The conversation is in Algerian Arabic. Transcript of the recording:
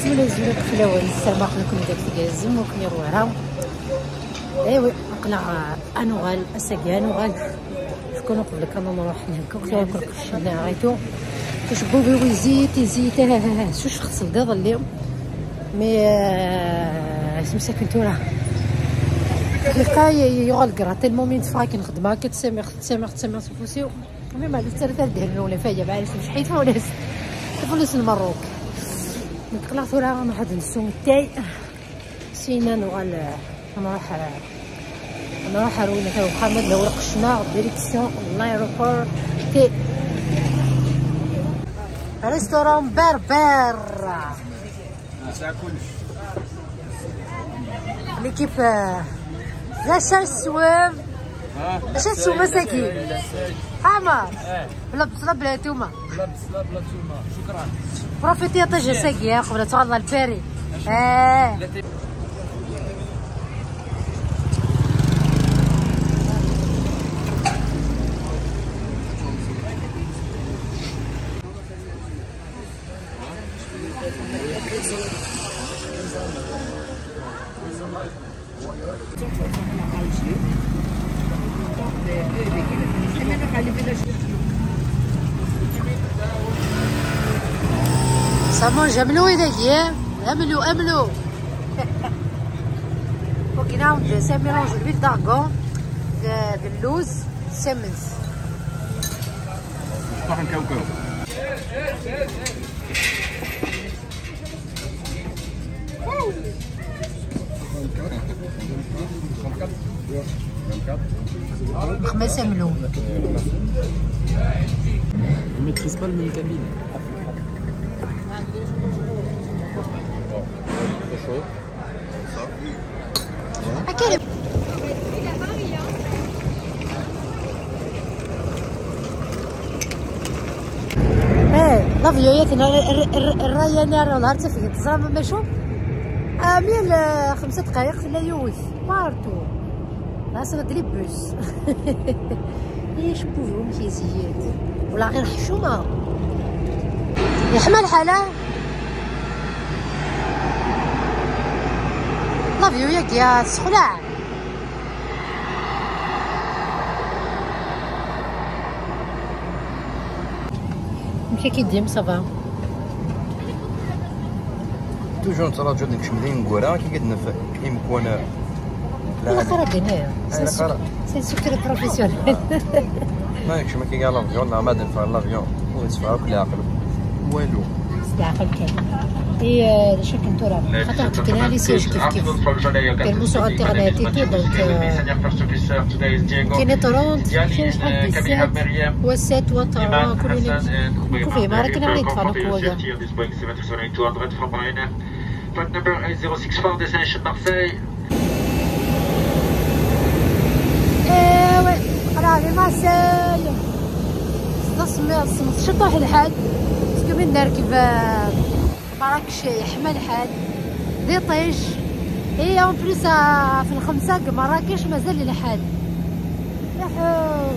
أزول أزول كفلاوان السلام لكم داك تكازم وكني روارا. ايوي نقلع انوغال اساكي انوغال شكون قبل كان نروح نهكو كل كشنا غايتو كشبو بي يزيد يزيد ها شو شخص الض اليوم مي سمسا كنتورا لقا يغال كرا تيلمون مين تفاك نخدمها كتسامي تسامي تسامي فوسيو مي ما ثلاثة ديال ولا فايا ما عرفتش مش حيت فلوس فلوس المروك. نقلع ثورة نروح نسوم تاي سينا نوغال نروح روينا تا محمد لو رقشنا direction l'aéroport تي restaurant berbère l'équipe لا شا السوام اش السومه ساكي عمر بلا بصله بلا تومة بلا بصله بلا تومة. شكرا profitez طيجه ساكي قبل تغلى الباري. سامون جملو إذا يا أملو أملو. وكاين عاود c'est mélange l'huile d'argan باللوز سمنز. طحن كاوكاو. خمسة ملو. On maîtrise pas le même cabine. l'avion الريانير نهار تفيد زعما ماشو ميل 5 دقائق لا يوث partout راسنا دري بوس ايش بوفهم كيزيد ولا غير حشومه يحمى الحالة. l'avion ياك يا سخلع مشي كيديم ça va toujours نتراجع ديك شمدين كورا كي قدنا في يمكن لا خرا هنايا c'est secret professionnel ما يكش ما كي قال l'avion لا ما دنفع l'avion ويدفعوك العقل والو العقل كامل. اي شو كنتو راه خاطر كاين les sièges كيف كيف كنبوسو alternative donc كاين 30 كاين شحال 17 و 7 و 3 كل كوفي ما راه كاين غير يدفع لك. Flight number 8064 destination Marseille. ايوا راه لي مارسيل تصمت شطوح الحال parce que من نركب مراكش يحمى الحال دي طيش et en plus في الخمسة مراكش مازال الحال. يا حو